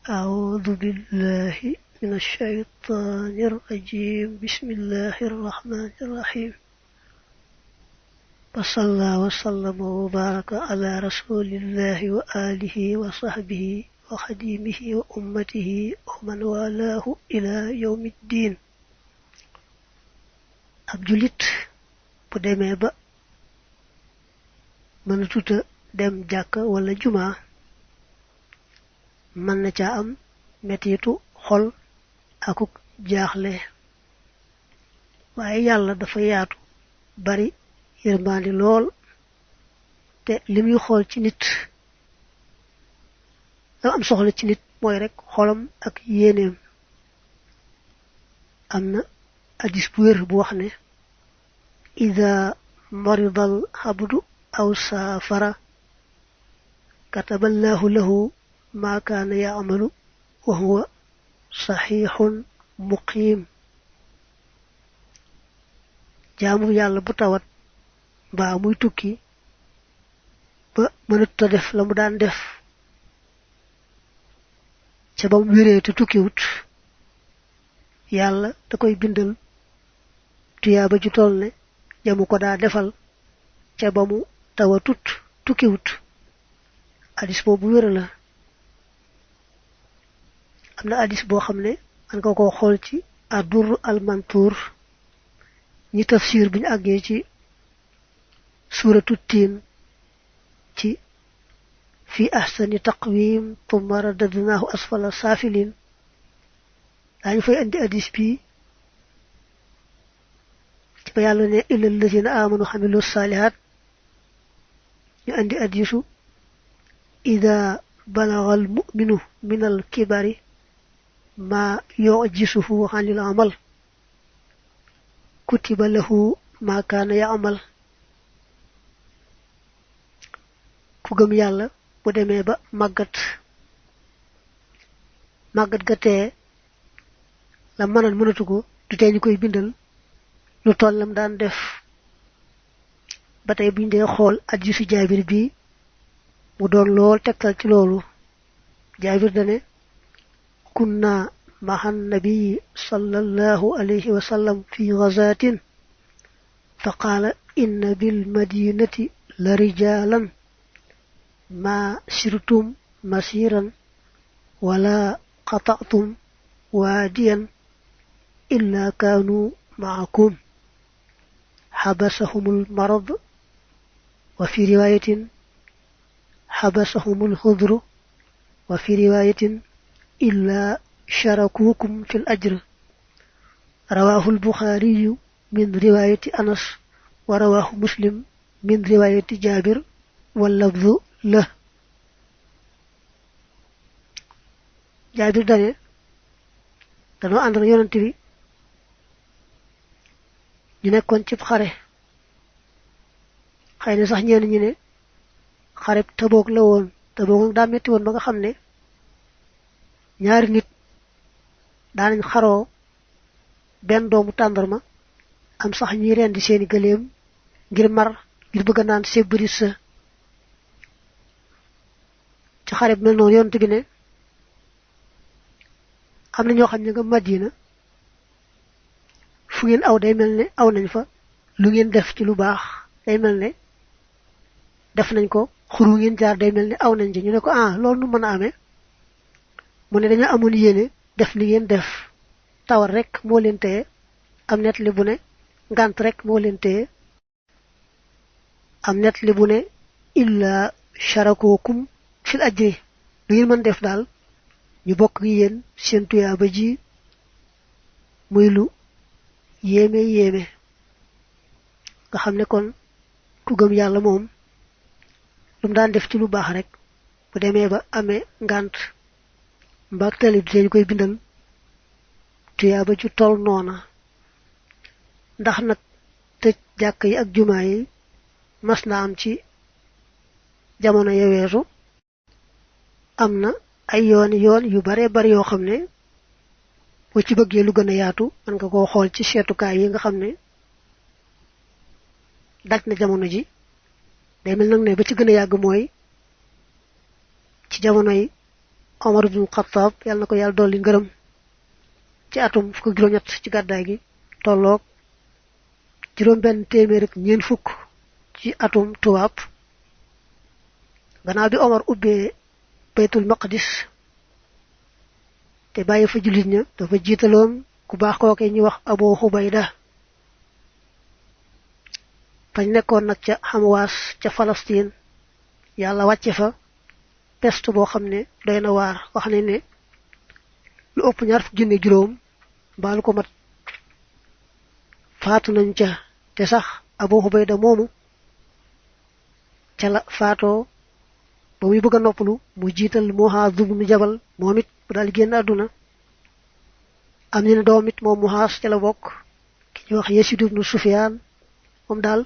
أعوذ بالله من الشيطان الرجيم. بسم الله الرحمن الرحيم. وصلى وسلم وبارك على رسول الله وآله وصحبه وخديمه وأمته ومن والاه إلى يوم الدين. ab julit bu demee ba mënatuta dem jàkka wala juma mën na ca am metitu xol akuk jaaxle, waaye yàlla dafa yaatu bari yërmandi lool te limuy xool ci nit la am soxla ci nit mooy rek xolam ak yéeneem. am na hadis bu wér bu wax ne ida maridal abdu aw saafara kataballahu lahu ma kaana yaamalu wa huwa saxiixun muqiim. jaamu yàlla bu tawat mbaa muy tukki ba mënatuta def la mu daan def ca ba mu wéree te tukkiwut, yàlla da koy bindal tuyaaba ju toll ne jamu ko daa defal ca ba mu tawatut tukkiwut. hadis boobu wér la. am na hadis boo xam ne man nga ko xool ci ad-durr al-manthur ñi tafsir buñu àggee ci suuratu tiin ci fi ahsani taqwim thumma radadnahu asfala safilin dañu fay andi hadis bi ci ba yàlla ne illal lazina amanu hamilu salihat ñu andi hadisu ida balagha al mu'minu min al kibari ma yu'jisuhu anil amal kutiba lahu ma kaana ya'mal. ku gëm yàlla bu demee ba màggat ga tee la mënatu ko du tee ñu koy bindal lu tollam daan def. ba tey buñ dee xool hadiisu Jaabir bi mu doon lool tegtal ci loolu. Jaabir dane kunna mahan nabii sallallahu alayhi wa sallam fi ghazatin fa qaala inna bil madinati la rijalan ma sirtum masiran wala qata'tum waadiyan illa kaanu ma'akum habasahumul marad wa fi riwayatin habasahumul hudru wa fi riwayatin illa sharakukum fil ajr. rawahu al-Bukhari min riwayati Anas wa rawahu Muslim min riwayati Jabir wal lafzu la. Jabir dane dañoo ànd ak yonent bi ñu nekkoon ci xare, xëy na sax ñenn ñi ne xare Tabuk la woon. Tabuk daa metti woon ba nga xam ne ñaari nit daanañ xaroo benn doomu tàndarma, am sax ñuy rendi seeni gëléem ngir mar, ngir bëgg naan sebri sa. ci xare bi mel noonu yonent bi ne am na ñoo xam ne nga Madina fu ngeen aw day mel ne aw nañ fa, lu ngeen def ci lu baax day mel ne def nañ ko, xuru ngeen jaar day mel ne aw nañ ci. ñu ne ko loolu nu mën a amee? mu ne dañoo amoon yéene def li ngeen def, tawar rek moo leen téye. am net li bu ne ngant rek moo leen téye. am net li bu ne illa sharakukum fil ajri, lu ngeen mën def daal ñu bokk gi yéen seen tuyaaba ji, muy lu yéeme yéeme. nga xam ne kon ku gëm yàlla moom lu mu daan def ci lu baax rek bu demee ba amee ngant mbaa tali du ñu koy bindal tuyaaba ju toll noona. ndax nag tëj jàkk yi ak jumaa yi mas na am ci jamono ya weesu. am na ay yoon yu bare bari yoo xam ne boo ci bëggee lu gën a yaatu man nga koo xool ci seetukaay yi nga xam ne daj na jamono ji. day mel nag ne ba ci gën a yàgg mooy ci jamonoy Omar ibn Khattab yalla nako yalla doli ngeureum ci atum fukk juroom ñett ci gaddaay gi tolok juroom ben témèr ak ñeen fukk ci atum tuwab gannaaw bi Omar ubbé baytul maqdis te bàyyi fa julit ña dafa jiitaloon ku baax kookee ñu wax Abu Hubayda fañ nekkoon nag ca Hamwaas ca Palestine yàlla wàcce fa peste boo xam ne doy na waar wax ne lu ëpp ñaar fukki junne juróom mbaalu ko mat faatu nañ ca te sax Abu Hubayda moomu ca la faatoo ba muy bëgg a noppalu mu jiital Muhaaz ibn Jabal moom it bu daal génn àdduna am ñu ne doom it moom Muhaaz ca la bokk ki ñu wax Yasid ibn Sufyaan moom daal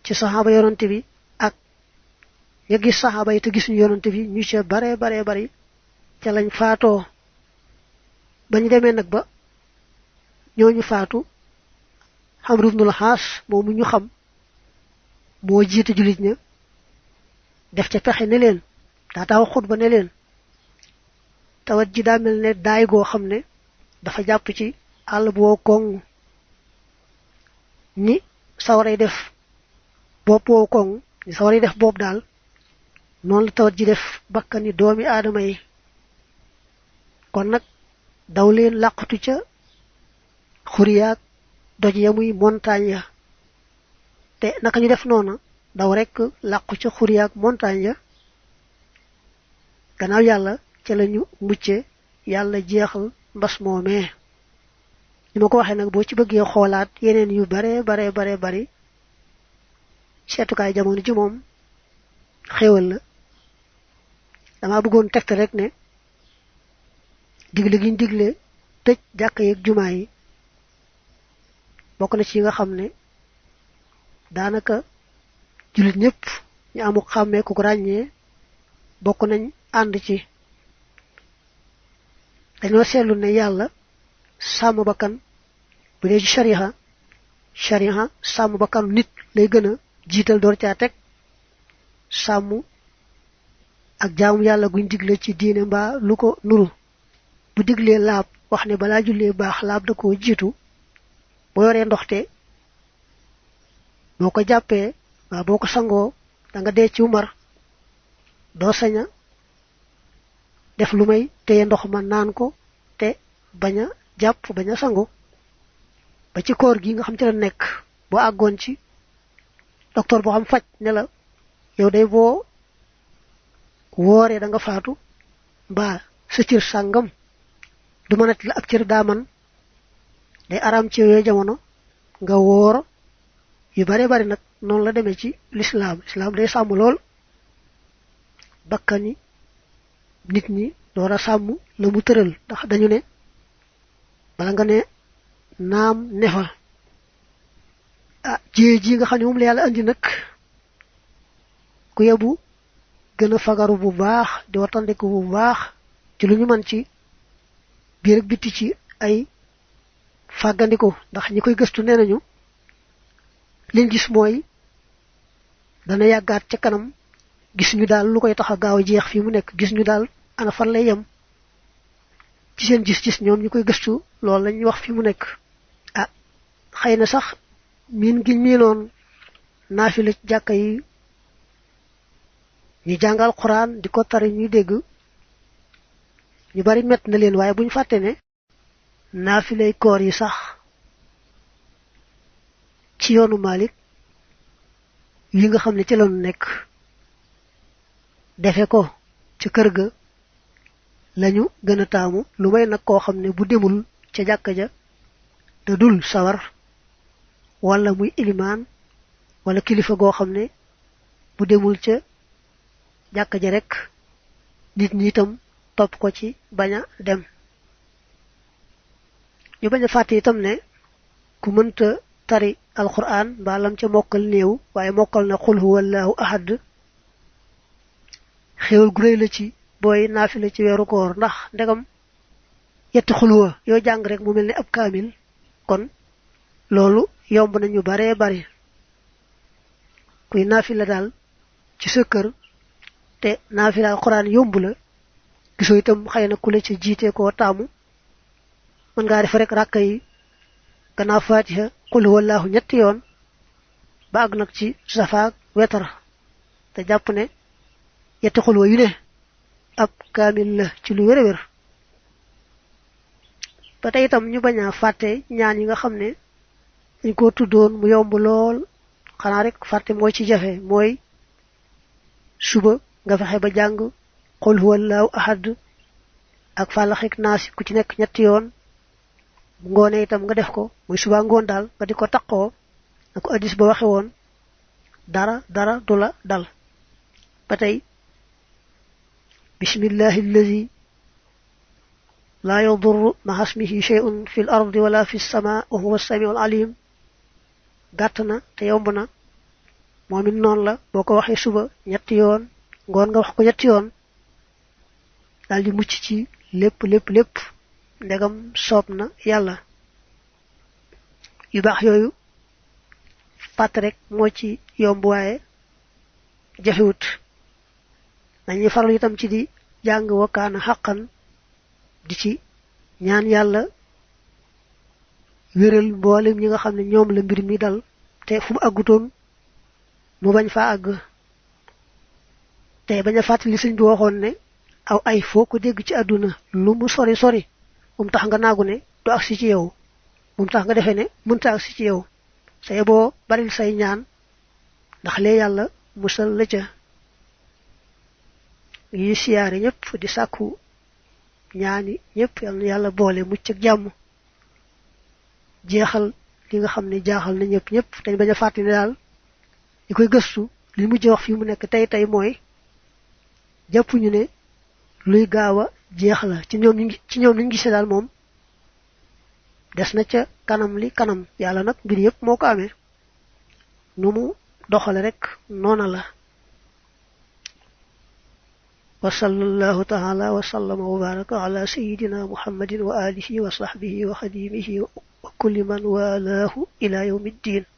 ci saxaaba yonante bi ak ña gis saxaaba yi te gisuñu yonante bi ñu ca bare bari ca lañ faatoo bañ demee nag ba ñooñu faatu Amr ibn al-Haas moomu ñu xam moo jiite julit ña def ca pexe ne leen daa taw xutba ne leen tawat ji daa mel ne daay goo xam ne dafa jàpp ci àll bu woo koŋ ni sawaray def bopp woo koŋ ni sawaray def bopp daal noonu la tawat ji def bakkani doomi aadama yi kon nag daw leen làqatu ca xuriyaak doj ya muy montagne ya te naka ñu def noona daw rek làqu ca xuriyaak montagne ya gannaaw yàlla ca lañu mucce yàlla jeexal mbas moomee ni ma ko waxee nag boo ci bëggee xoolaat yeneen yu bare bari seetukaay jamono ji moom xéewal la dama bëggoon tegte rek ne digle giñ digle tëj jàkka yeeg jumaa yi bokk na ci nga xam ne daanaka julit ñëpp ñu amu xàmmee ku ko ràññee bokk nañ ànd ci dañoo seetlu ne yàlla sàmm bakkan bu dee ci shariha sàmm bakkan nit lay gën a jiital door caa teg sàmm ak jaamu yàlla guñ digle ci diine mbaa lu ko nuru bu diglee laab wax ne balaa jullee baax laab da koo jiitu boo yoree ndoxte boo ko jàppee waa boo ko sangoo da nga dee ci mar doo saña def lu may téye ndox ma naan ko te bañ a jàpp bañ a sangu ba ci koor gi nga xam ci la nekk boo àggoon ci docteur boo xam faj ne la yow day boo wooree da nga faatu mbaa sa cër sàngam du mënati la ab cër daa man day aram ci yooyu jamono nga woor yu bare nag noonu la demee ci l'islam day sàmm lool bakkani nit ñi doora sàmm la mu tëral ndax dañu ne bala nga ne naam nefa ji nga xam ne moom la yàlla andi nag ku yebu gën a fagaru bu baax di wattandiku bu baax ci lu ñu mën ci biir ak bitti ci ay fàggandiku ndax ñi koy gëstu nee nañu liñ gis mooy dana yàggaat ca kanam gis ñu daal lu koy tax a gaaw a jeex fii mu nekk gis ñu daal ana fan lay yem ci seen gis-gis ñoom ñu koy gëstu loolu lañuy wax fi mu nekk xëy na sax miin gi miinoon naafila ci jàkka yi ñu jàngal Quraan di ko tari ñuy dégg ñu bari mett na leen waaye buñ fàtte ne naafilay koor yi sax ci yoonu Malik yi nga xam ne ci lañu nekk defe ko ci kër ga lañu gën a taamu lu may nag koo xam ne bu demul ca jàkka ja te dul sawar wala muy ilimaan wala kilifa goo xam ne bu demul ca jàkka ja rek nit ñi itam topp ko ci bañ a dem ñu bañ a fàtte itam ne ku mënta tari alquran mbaa lam ca mokkal néew waaye mokkal na qul huwallahu ahad xéewal gu réy la ci booy naafila ci weeru koor ndax ndegam yetti xulwa yoo jàng rek mu mel ne ab kaamil kon loolu yomb nañu bare bari kuy naafila daal ci sa kër te naafila alquran yomb la gisoo itam xëy na ku la ci jiite koo taamu mën ngaa def rek ràkka yi gannaaw fatiha qul huwallahu ñetti yoon ba àgg nag ci safaak wetar te jàpp ne yetti xulwa yu ne ab kaamil la ci lu wér a wér ba tey itam ñu bañ a fàtte ñaan yi nga xam ne dañ koo tuddoon mu yomb lool xanaa rek fàtte mooy ci jafe mooy suba nga fexe ba jàng qul huwallahu ahad ak fàllaxik naasi ku ci nekk ñetti yoon bu ngoonee itam nga def ko muy suba ngoon daal nga di ko taqoo na ko addis ba waxe woon dara du la dal ba tey bismillahi allazi la yadurru ma'a ismihi shay'un fil ardi wala fis samaa wa huwa as-sami'ul alim gàtt na te yomb na moom it noonu la boo ko waxee suba ñetti yoon ngoon nga wax ko ñetti yoon daal di mucc ci lépp ndegam soob na yàlla yu baax yooyu fàtt rek moo ci yomb waaye jafewut dañuy faral itam ci di jàng wakkaana xaqan di ci ñaan yàlla wéral mboolem ñi nga xam ne ñoom la mbir mi dal te fu mu àggutoon mu bañ faa àgg te bañ a fàttali sëñ bi waxoon ne aw ay foo ko dégg ci àdduna lu mu sori mum tax nga naagu ne du agsi ci yow mum tax nga defee ne mënta agsi ci yow say boo baril say ñaan ndax lee yàlla musal la ca yi siyaare ñëpp di sàkku ñaani ñëpp yal na yàlla boole mucc ak jàmm jeexal li nga xam ne jaaxal na ñëpp dañ bañ a fàttali daal li koy gëstu li mujj wax fi mu nekk tey mooy jàppuñu ne luy gaaw a jeex la ci ñoom ñu gisee daal moom des na ca kanam li kanam yàlla nag mbir yëpp moo ko amee nu mu doxale rek noona la wa sallallahu ta'ala wa sallama wa baraka ala sayyidina muhammadin wa alihi wa sahbihi wa khadimihi wa kulli man walahu ila yawmiddin